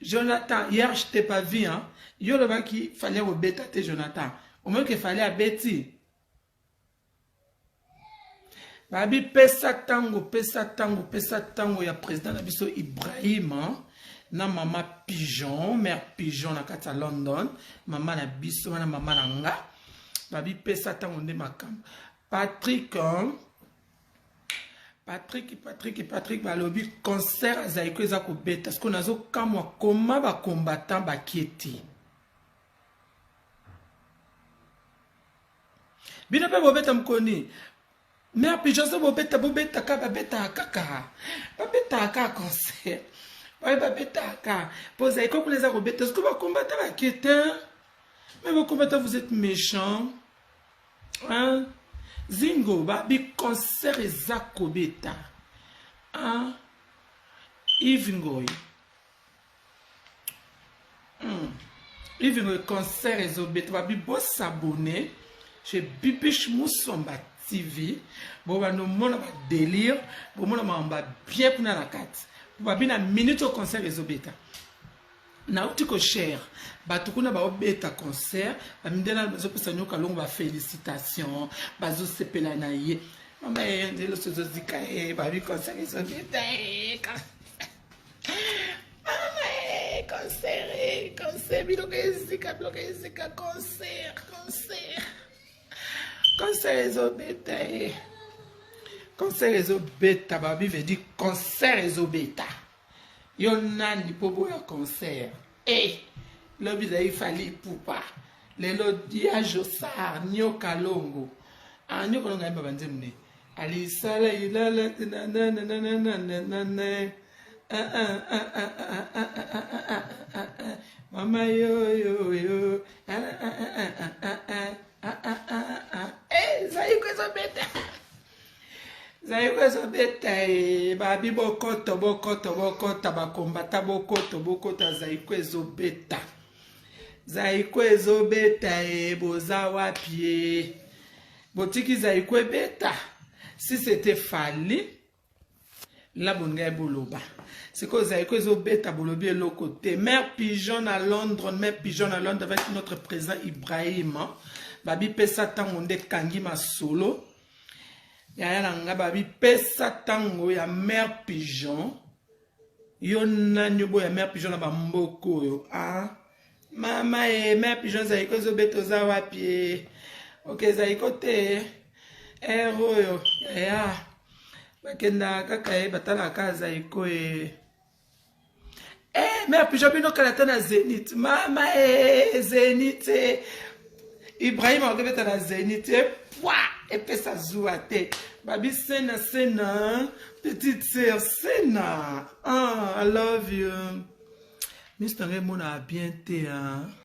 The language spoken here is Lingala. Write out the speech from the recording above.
Jonathan, hier je t'ai pas vu hein. Yo lobaki fallait kobeta te Jonathan. Omoni ke fallait abeti. Babi pesa tango, pesa tango, pesa tango ya président na biso Ibrahim na mama Pigeon, mère Pigeon na kati ya London, mama na biso wana mama na nga. Babi pesa tango nde makambo. Patrick hein? Patrick, Patrick, Patrick balobi concert ya Zaiko eza kobeta. Sikoyo nazokamwa koma ba combattant bakie te. Bino mpe bobeta mokoni. Mère Pigeon so bobeta bobetaka babetaka kaka. Babetaka kaka concert. Baye babetaka kaka. Po Zaiko kuna eza kobeta. Sikoyo ba combattant bakie te. Mais ba combattant vous êtes méchants. Hein? Zingo babi concert eza kobeta. Hein? Yves Ngoy. Yves Ngoy concert ezobeta babi bo s'abonner chez Bibiche Musomba TV. Bo bando mona ba délire, bo mona mamba bien kuna na kati. Babi na minute au concert ezobeta. Nauti ko share bato kuna baobeta concert bamindela bazopesa nyoka longo ba félicitation bazosepela na ye mama ye nde loso ezozika ye babi concert ezobeta ye mama ye concert ye concert biloko ezika biloko ezika concert concert concert ezobeta ye concert ezobeta babi veut dire concert ezobeta. Yo nani po boya concert eh lobi ezali Fally Ipupa lelo dia Josar Nyoka Longo ah Nyoka Longo ayemba ba nzembo ne alisala ilala na na na na na na na na mama yo yo yo eh zaiko ezobeta Zaiko ezobeta e babi bokoto bokoto bokota bakombata bokoto bokota zaiko ezobeta zaiko ezobeta e boza wapi e botiki zaiko ebeta si c'était Fally la bolingai boloba sikoyo zaiko ezobeta bolobi eloko te mère pigeon na Londres mère pigeon na Londres avec notre président Ibrahim babi pesa ntango nde kangi masolo Yaya na nga babi pesa tango ya mère pigeon yo nani oboya mère pigeon na bamboka oyo ah mama e mère pigeon zaiko ezobeta oza wapi e oke zaiko te ere oyo yaya bakendaka kaka ye batalaka kaka zaiko e Eh, mère pigeon bino kala ata na zenith mama e eh, zenith eh. Ibrahim akobeta na zenith e pwa epesa zuwa te babi sena sena petite sœur sena ah, I love you miso na ngai emonaka bien te hein.